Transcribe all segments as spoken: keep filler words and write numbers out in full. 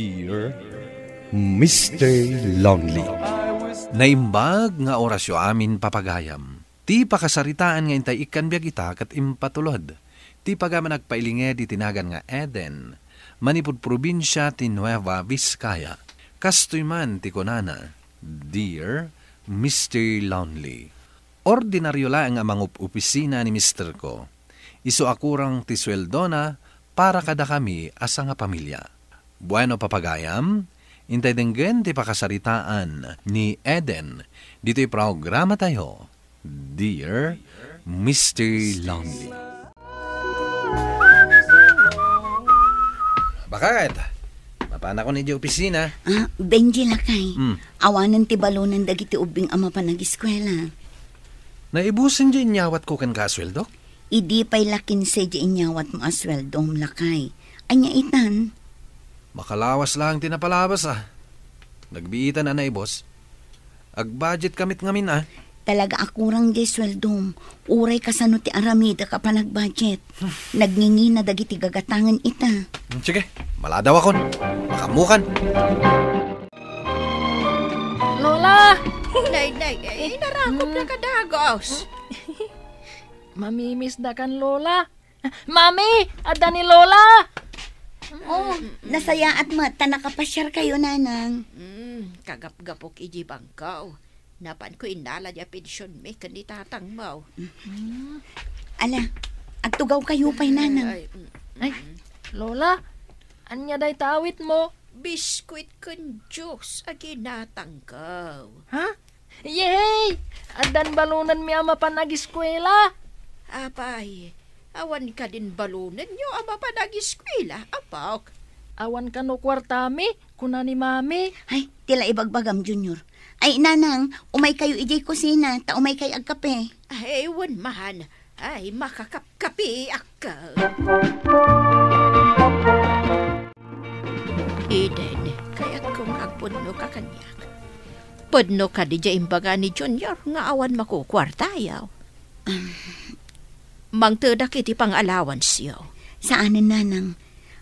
Dear Mister Lonely. Naimbag nga orasyo amin, papagayam. Ti pakasaritaan nga intay ikkan biag ita ket impatulod ti pagaman agpailinged iti nagan nga Eden, manipud probinsia ti Nueva Vizcaya. Kastoy man ti kunana, Dear Mister Lonely. Ordinario laeng a mangup-opisina ni mister ko. Isu a kurang ti sueldona para kadakami a sangapamilia. Bueno, papagayam, intay denggen ti pakasaritaan ni Eden ditoy programatayo, Dear Mister Lonely. Bakit? Mapanakon idiay opisina. Ah, Benji, lakay. Hmm. Awanen ti balonen dagiti ubbing a mapan agiskuela. Naibusen diay inyawatko kenka a sueldok? Idi pay la kinse diay inyawatmo a sueldom, lakay. Ania itan? Makalawas laeng ti napalawas, ah. Nagbiitan a naibus. Ag-budget ka met ngamin, ah. Talaga a kurang diay sueldom. Uray kasano ti aramidek a panag-budget. Nagngingina dagiti gagatangen ita. Hmm, sige, maladawakon. Makaammokan. Lola! Nay, nay, eh, inarakop na kadagos. Mamimisdakan, Lola. Mami, adda ni Lola! Oh, nasayaat met ta nakapasiarkayo, Nanang. Mm, kagapgapok iti bangkaw. Napanko innala diay pensionmi ken ni tatangmo. Ala, agtugawkayo pay, Nanang. Ay, mm, Ay, Lola, ania dayta awitmo? Biskuit ken juice a ginatangko. Ha? Yehey! Addan balonenmi a mapan agiskuela. Apay, awan kadin balonenyo a mapan agiskuela, apok? Awan kano kuartami, kuna ni Mami. Ay, ti la ibagbagam, Junior. Ay, Nanang, umaykayo idiay kusina, ta umaykay agkape. Ay, wen man. Ay, makakapkapiak. Eden, kayatko nga agpudno ka kaniak. Pudno kadi diay imbaga ni Junior nga awan makukuartayo. Mangtedak iti pang-allowanceyo. Saanen, Nanang.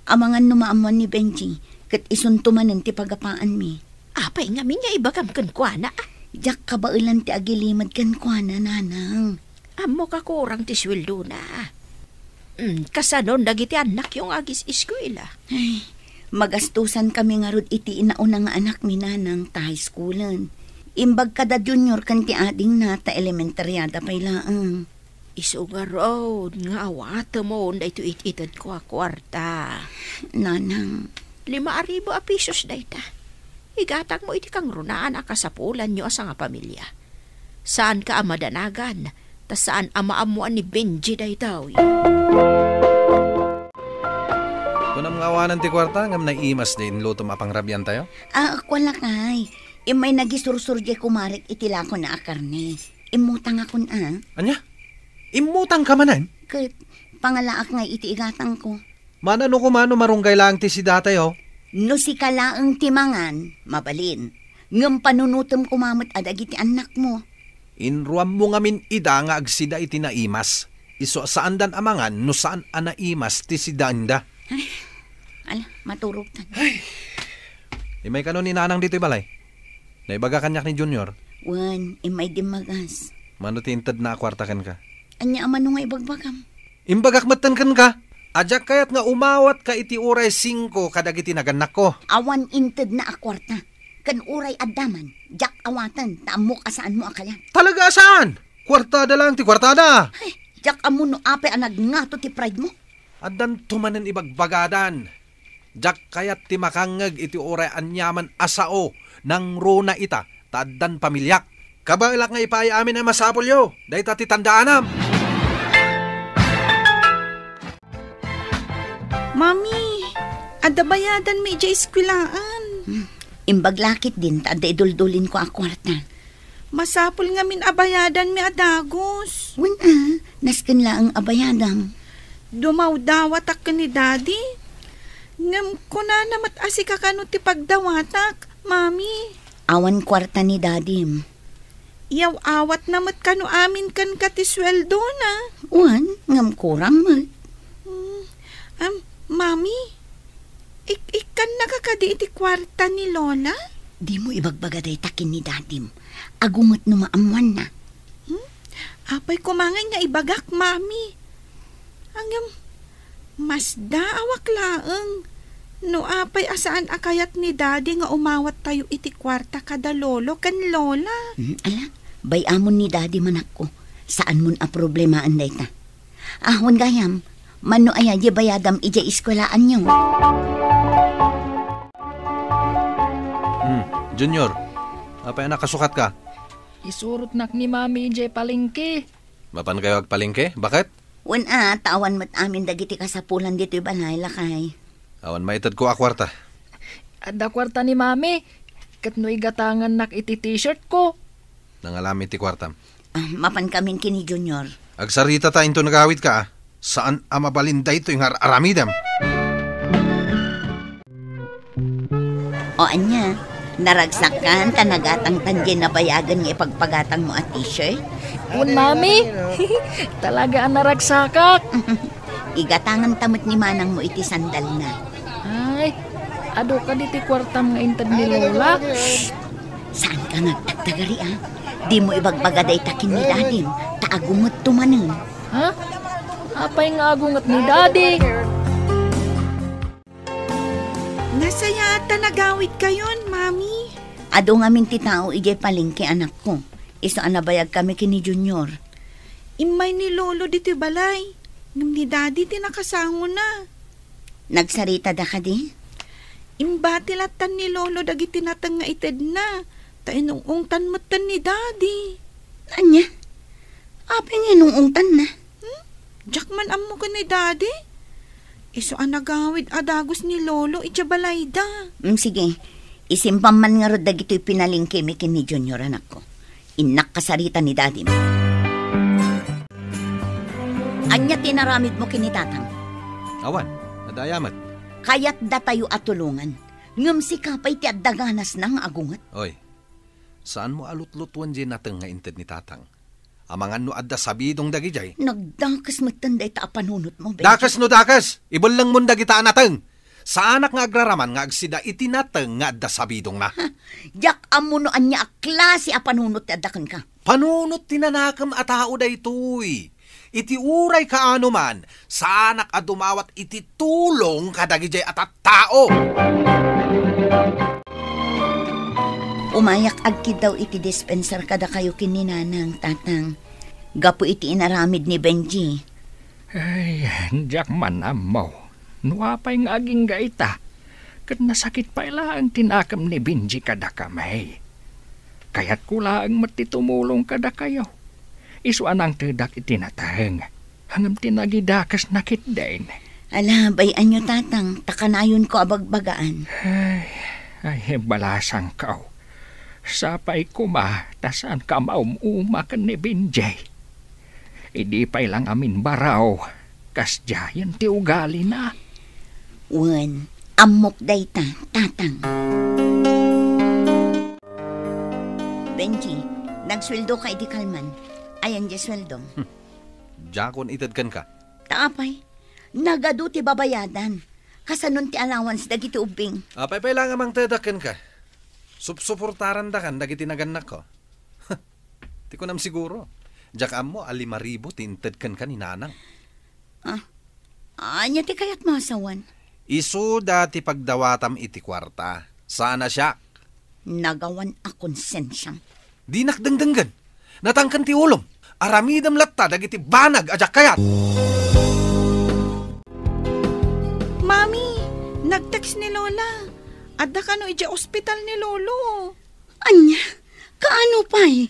Amangan no maammoan ni Benji, ket isunto manen ti pagapaanmi. Apay ngamin nga ibagam kenkuana? Diak kabaelan ti agilimed kenkuana, Nanang. Ammok a kurang ti sueldona. Mm, kasanon dagiti annakyo nga agis-eskuela? Ay, magastosan kami ngarud iti inauna nga anakmi, Nanang, ta high schoolen. Imbag kada Junior ken ti adingna ta elementaryada pay laeng. Isu ngarud nga awatemon daytoy it-itedko a kuarta. Nanang. Lima a ribu a pesos dayta. Igatangmo iti kangrunaan a kasapulanyo a sangapamilia. Saanka a madanagan, ta saan a maammoan ni Benji daytoy. Kunam nga awanen ti kuarta ngem naimas diay inlutom a pangrabiantayo? Ah, kuan lakay. Immay nagisursor diay kumarek iti lakona a karne. Immutangakon a. Ania? Immutangka manen? Ket, pangalaak ngay iti igatangko. Mana no kumano marunggay laeng ti sidatayo? No sika laeng ti mangan, mabalin. Ngem panunotem koma met a dagiti annakmo. Inruammo ngamin ida nga agsida iti naimas. Isu a saandan a mangan no saan a naimas ti sidaenda. Ay, ala, maturogtan. Immay kano ni Nanang ditoy balay? Naibaga kaniak ni Junior. Wen, immay dimmagas. Mano ti intedna a kuarta kenka? Ania a mano nga ibagbagam? Imbagak metten kenka, a diak kayat nga umawatka iti uray singko kadagiti nagannakko. Awan intedna a kuarta. Ken uray adda man, diak awaten, ta ammok a saanmo a kayat. Talaga a saan? Kuartada laeng ti kuartada. Ay, diak ammo no apay a nagngato ti pride mo. Addanto manen ibagbagadan. Diak kayat ti makangngeg iti uray aniaman a sao nangruna ita ta addan pamiliak. Kabaelak nga ipaay amin a masapulyo. Dayta ti tandaanam. Mami, adda bayadanmi idiay eskuelaan. Hmm, imbag la ketdin ta adda iduldulinko a kuarta. Masapul ngamin a bayadanmi a dagus. Wen a, nasken laeng a bayadam. Dumawdawatak ken ni Daddy. Ngem kunana met a sika kano ti pagdawatak, Mami. Awan kuarta ni Dadim. Iyaw-awatna met kano amin kenka ti sueldona. Wen, ngem kurang met. Hmm, am, Mami, Ik-, ikkannaka kadi iti kuarta ni Lola? Dimo ibagbaga dayta ken ni Dadim. Agunget no maammoanna. Hmm? Apay koma ngay nga ibagak, Mami? Ngem, masdaawak laeng no apay a saan a kayat ni Dadi nga umawattayo iti kuarta kada Lolo ken Lola. Hmm, ala, bay-amon ni Dadi, anakko. Saanmon a problemaen dayta. Ah, wen gayam, mano aya diay bayadam idiay eskuelaanyo? Hmm, Junior, apay a nakasukatka? Isurotnak ni Mami idiay palengke. Mapankayo agpalengke? Baket? Wen a, ta awan met amin dagiti kasapulan ditoy balay, lakay. Awan maitedko a kuarta. Adda kuarta ni Mami, ket no igatangannak iti t-shirtko. Nangalam iti kuartam. Ah, mapankamin ken ni Junior. Agsaritata inton agawidka, a. Saan a mabalin daytoy nga ar-aramidem. O ania, naragsakkan ta nagatangtan diay nabayagen nga ipagpagatangmo a t-shirt? Wen, Mami. Talaga a naragsakak. Igatanganta met ni manangmo iti sandalna. Ay, adu kadi ti kuartam nga inted ni Lola? Shh! Saanka nga agtagtagari, a? Dimo ibagbaga dayta ken ni Dadim, ta agungetto manen. Ha? Apay nga agunget ni Dadi? Nasayaat ta nagawidkayon, Mami. Adu ngamin ti tao idiay palengke, anakko. Isu a nabayagkami ken ni Junior. Immay ni Lolo ditoy balay, ngem ni Dadi ti nakasangona. Nagsaritada kadi? Imbati lattan ni Lolo dagiti nateng nga itedna, ta inung-ungtan metten ni Dadi. Ania? Apay nga inung-ungtanna? Hmm? Diak man ammo ken ni Dadi. Isu a nagawid a dagus ni Lolo idiay balayda. Mm, sige. Isimpam man ngarud dagitoy pinalengkemi ken ni Junior, anakko. Innak kasarita ni Dadim. Ania ti inaramidmo ken ni Tatang? Awan, adda aya met. Kayatdatayo a tulongan. Ngem sika pay ti adda ganasna nga agunget. Oy, saanmo a lutlutuen diay nateng nga inted ni Tatang? Amangan no adda sabidong dagidiay. Nagdakes metten dayta a panunotmo, Benji. Dakes no dakes! Ibellengmon dagita a nateng! Saanak nga agraraman nga agsida iti nateng nga adda sabidongna. Ha? Diak ammo no ania a klase a panunot ti adda kenka. Panunot ti nanakem a tao daytoy. Iti uray kaano man, saanak a dumawat iti tulong kadagidiay a tattao. Umayak agkiddaw iti dispenser kadakayo ken ni Nanang, Tatang, gapu iti inaramid ni Benji. Ay, diak man ammo no apay nga agingga ita, ket nasakit pay laeng ti nakem ni Benji kadakami. Kayatko laeng met ti tumulong kadakayo. Isu a nangtedak iti nateng, ngem ti nagidakesna ketdin. Ala, bay-anyo, Tatang, ta kanayonko a bagbagaan. Ay, ay, balasangko. Sapay koma ta saanka a maum-uma ken ni Benji. Idi pay la ngamin baro, kasdiayen ti ugalina. Wen, ammok dayta, Tatang. Benji, nagsueldoka idi kalman. Ayan diay sueldom. Hmm. Diakon ited kenka. Ta apay, nagadu ti babayadan. Kasanon ti allowance dagiti ubbing? Apay pay la nga mangtedak kenka. Supsuportarandakan dagiti nagannakko. Ti kunam siguro, diak ammo a lima ribu ti inted kenka ni Nanang. Ah, ania ti kayatmo a sawen? Isuda ti pagdawatam iti kuarta. Saan a siak. Nagawan a konsensiam. Dinak dengdenggen. Natangken ti ulom. Aramidem latta dagiti banag a diak kayat. Mami, nag-text ni Lola. Adda kano idiay ospital ni Lolo. Ania? Kaano pay?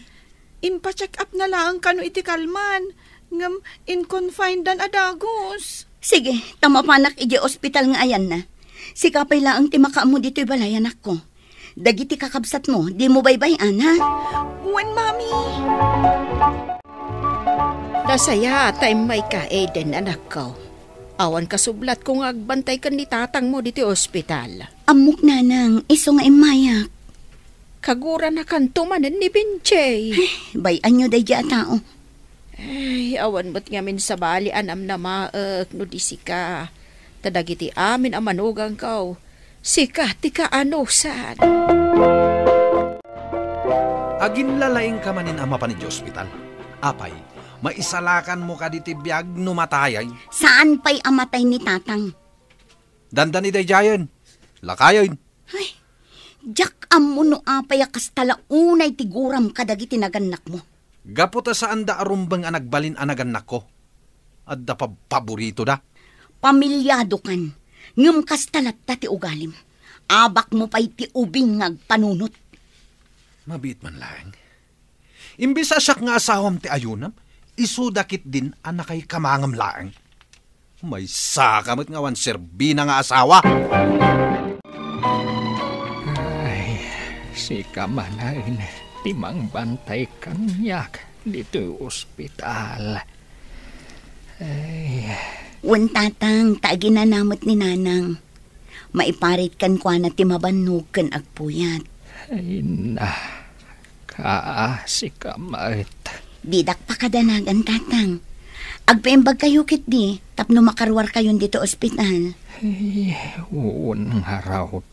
Impa-check up na laeng kano iti kalman, ngem in-confinedan a dagus. Sige, ta mapanak idiay ospital nga ayanna. Sika pay laeng ti makaammo ditoy balay, anakko. Dagiti kakabsatmo, dimo baybay-an, ha? Wen, Mami. Nasayaat ta immayka, Eden, anakko. Awan kasublatko nga agbantay ken ni tatangmo ditoy ospital. Ammok, Nanang, isu nga immayak. Kaguranakanto manen ni Benjay. Ay, bay-anyo daydiay a tao. Ay, awan met ngamin sabali a namnamaek no di sika. Ta dagiti amin a manugangko, Sika ti kaanusan. Aginlalaingka manen a mapan idiay ospital. Apay, maisalakanmo kadi ti biag no matayay? Saan pay a matay ni Tatang? Dandani daydiayen. Lakayen. Ay, diak ammo no apay a kasta la unay ti guram kadagiti nagannakmo. Gapu ta saanda a rumbeng a nagbalin a nagannakko. Adda pabpaboritoda. Pamiliadokan, ngem kasta latta ti ugalim. Abakmo pay ti ubing nga agpanunot. Mabiit man laeng. Imbes a siak nga asawam ti ayunam, isuda ketdin a nakaikamangam laeng. Maysaka met nga awan serbina nga asawa. Ay, sika manen ti mangbantay kaniak ditoy ospital. Ay. Wen, Tatang, ta aginana met ni Nanang. Maiparit kenkuana ti mabannog ken agpuyat. Ay na, kaasika met. Didak pakadanagan, Tatang. Agpaimbagkayo ketdi tapno makaruarkayon ditoy ospital. Ay, wen ngarud.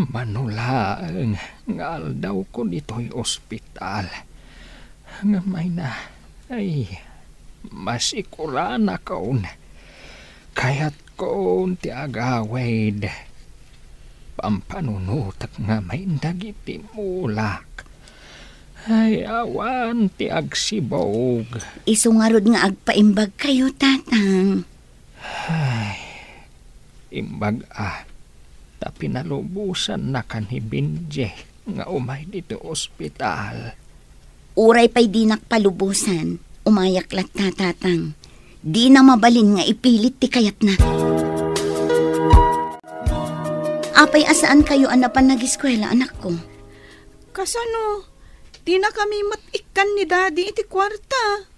Mano laeng nga aldawko ditoy ospital. Ngem ay na, ay, masikuranakon. Kayatkon ti agawid. Pampanunotek ngamin dagiti mulak. Ay, awan ti agsibog. Isu ngarud nga agpaimbagkayo, Tatang. Ay, imbag a, ta pinalubosannaka ni Benji nga umay ditoy ospital. Uray pay dinak palubosan, umayak latta, Tatang. Dina mabalin nga ipilit ti kayatna. Apay a saankayo a napan nagiskuela, anakko? Kasano? Dinakami met ikkan ni Daddy iti kuarta.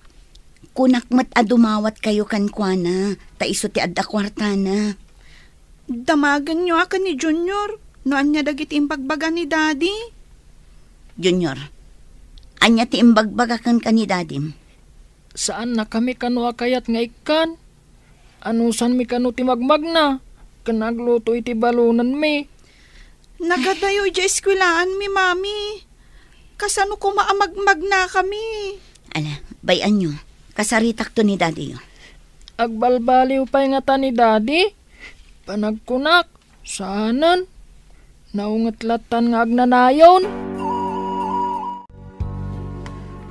Kunak met a dumawatkayo kenkuana, ta isu ti adda kuartana. Damagenyo a ken ni Junior, no ania dagiti imbagbaga ni Daddy. Junior, ania ti imbagbaga kenka ni Dadim? Saannakami kano a kayat nga ikkan. Anusanmi kano ti magmagna ken agluto iti balonenmi. Nagadayo idiay eskuelaanmi, Mami. Kasano koma a magmagnakami? Ala, bay-anyo. Kasaritakto ni Daddy-yo. Agbalbaliw pay ngata ni Daddy? Panagkunak, saanen. Naunget lattan nga agnanayon.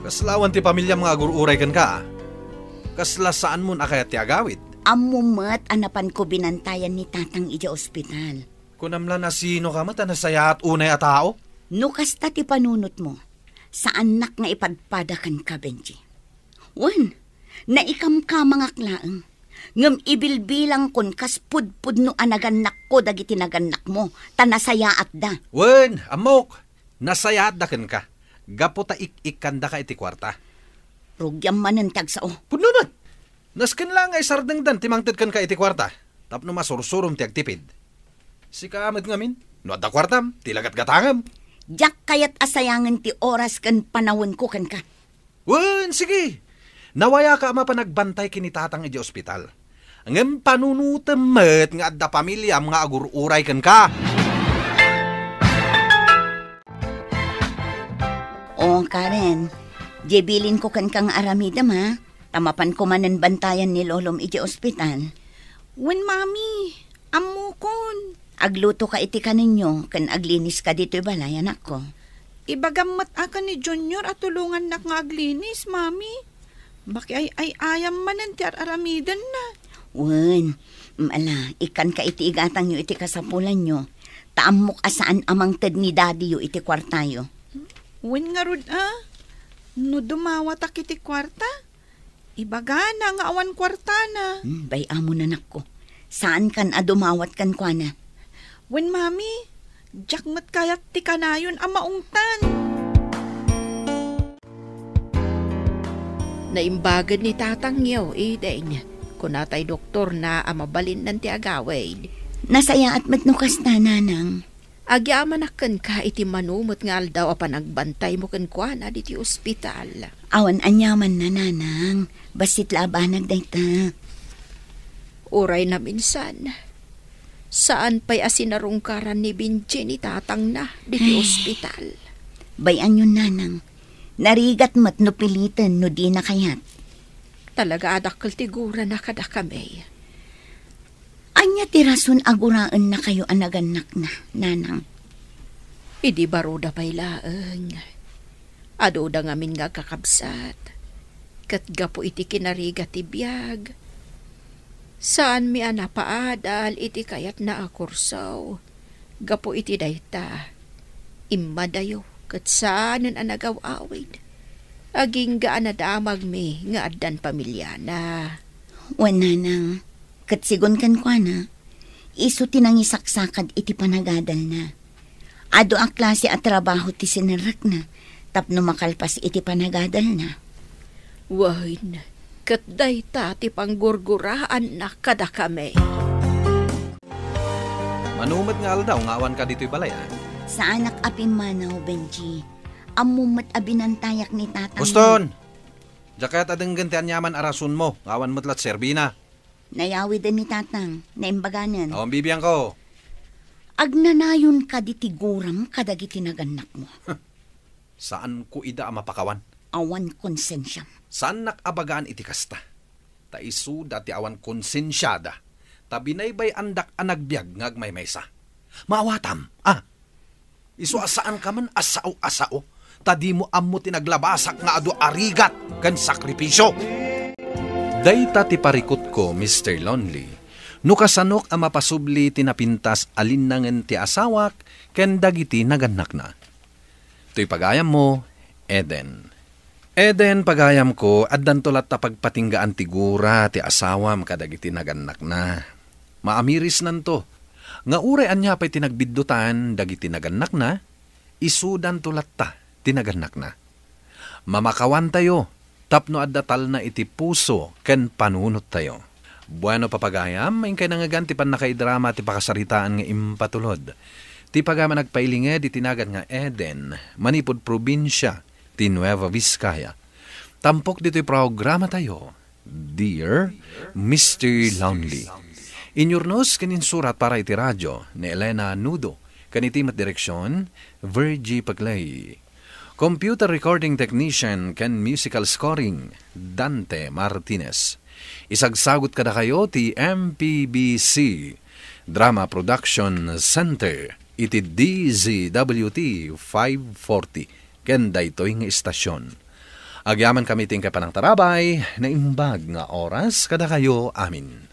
Kasla awan ti pamiliam nga agur-uray kenka, a? Kasla saanmon a kayat ti agawid? Ammo met a napanko binantayan ni Tatang idiay ospital. Kunam la, nasinoka met a nasayaat unay a tao? No kasta ti panunotmo, saannak nga ipadpada kenka, Benji. Wen, naikamkamangak laeng. Ngem ibilbilangkon kas pudpudno a nagannakko dagiti nagannakmo, ta nasayaatda. Wen, ammok, nasayaatda kenka, gapu ta ik-ikkandaka iti kuarta. Rugiam manen ti agsao. Pudno met! Nasken la nga isardengdan ti mangted kenka iti kuarta, tapno masursurom ti agtipid. Sika met ngamin, no adda kuartam, ti lagatgatangem. Diak kayat a sayangen ti oras ken panawenko kenka. Wen, sige. Nawayaka a mapanagbantay ken ni Tatang idiay ospital. Ngem panunotem met nga adda pamiliam nga agur-uray kenka. O, Karen, diay bilinko kenka nga aramidem, ha? Ta mapanko manen bantayan ni Lolom idiay ospital. Wen, Mami. Ammokon. Aglutoka iti kanenyo ken agliniska ditoy balay, anakko. Ibagam met a ken ni Junior a tulongannak nga aglinis, Mami. Makiay-ay-ayam manen ti ar-aramidenna. Wen, mm, ala, ikkanka iti igatangyo iti kasapulanyo, ta ammok a saan a mangted ni Daddy-yo iti kuartayo. Wen ngarud a, no dumawatak iti kuarta, ibagana nga awan kuartana. Hmm, bay-amon, anakko. Saankan a dumawat kenkuana. Wen, Mami, diak met kayat ti kanayon a maungtan. Naimbaged ni tatangyo, Eden. Kuna tay doktorna a mabalinnan ti agawid. Nasayaat met no kasta, nanang. Agyamanak kenka iti mano met nga aldaw a panagbantaymo kenkuana ditoy ospital. Awan aniamanna, nanang. Bassit la a banag dayta. Uray naminsan, Saan pay a sinarungkaran ni Benji ni tatangna diti Ay. ospital. Bay-anyon, nanang. Narigat met no piliten no dina kayat. Talaga a dakkel ti gurana kadakami. Ania ti rason a guraennakayo a nagannakna, nanang? Idi baruda pay laeng. Aduda ngamin nga agkakabsat. Ket gapu iti kinarigat ti biag, saanmi a napaadal iti kayatna a kurso. Gapu iti dayta, immadayo ket saanen a nagaw-awid. Agingga a nadamagmi nga addan pamiliana. Wen, nanang, ket sigun kenkuana, isu ti nangisaksakad iti panagadalna. Adu a klase a trabaho ti sinerrekna tapno makalpas iti panagadalna. Wen, ket dayta ti panggurguraanna kadakami. Mano met nga aldaw nga awanka ditoy balay, a? Saanak a pimmanaw, Benji. Ammom met a binantayak ni tatang. Boston! Diak kayat a denggen ti aniaman a rasonmo nga awan met la ti serbina. Nayawiden ni tatang, naimbaganen. Awan bibiangko. Agnanayon kadi ti guram kadagiti nagannakmo? Saanko ida a mapakawan. Awan konsensiam. Saannak a bagaan iti kasta. Ta isuda ti awan konsensiada. Ta binaybay-andak a nagbiag nga agmaymaysa. Maawatam, a? Isu a saanka man a sao a sao, ta dimo ammo ti naglabasak nga adu a rigat ken sakripisio. Dayta ti parikutko, Mister Lonely, no kasanok a mapasubli ti napintas a linnangen ti asawak ken dagiti nagannakna. Toy pagayammo, Eden. Eden, pagayamko, addanto latta pagpatinggaan ti gura ti asawam kadagiti nagannakna. Maamirisnanto nga uray ania pay ti nagbiddutan dagiti nagannakna, isudanto latta ti nagannakna. Mamakawantayo tapno adda talna iti puso ken panunottayo. Bueno, papagayam, inkay nangngegan ti pannakaidrama ti pakasaritaan nga impatulod. Ti pagayam a nagpailinged iti nagan nga Eden, manipud probinsia ti Nueva Vizcaya. Tampok ditoy programatayo, Dear Mister Lonely. Inyurnos ken insurat para iti radio ni Elena Nudo, ken iti met direksion, Virgie Paclay. Computer recording technician ken musical scoring, Dante Martinez. Isagsagut kadakayo ti M P B C Drama Production Center iti D Z W T five forty ken daytoy nga istasyon. Agyamankami ti inkay panangtarabay, naimbag nga oras kadakayo amin.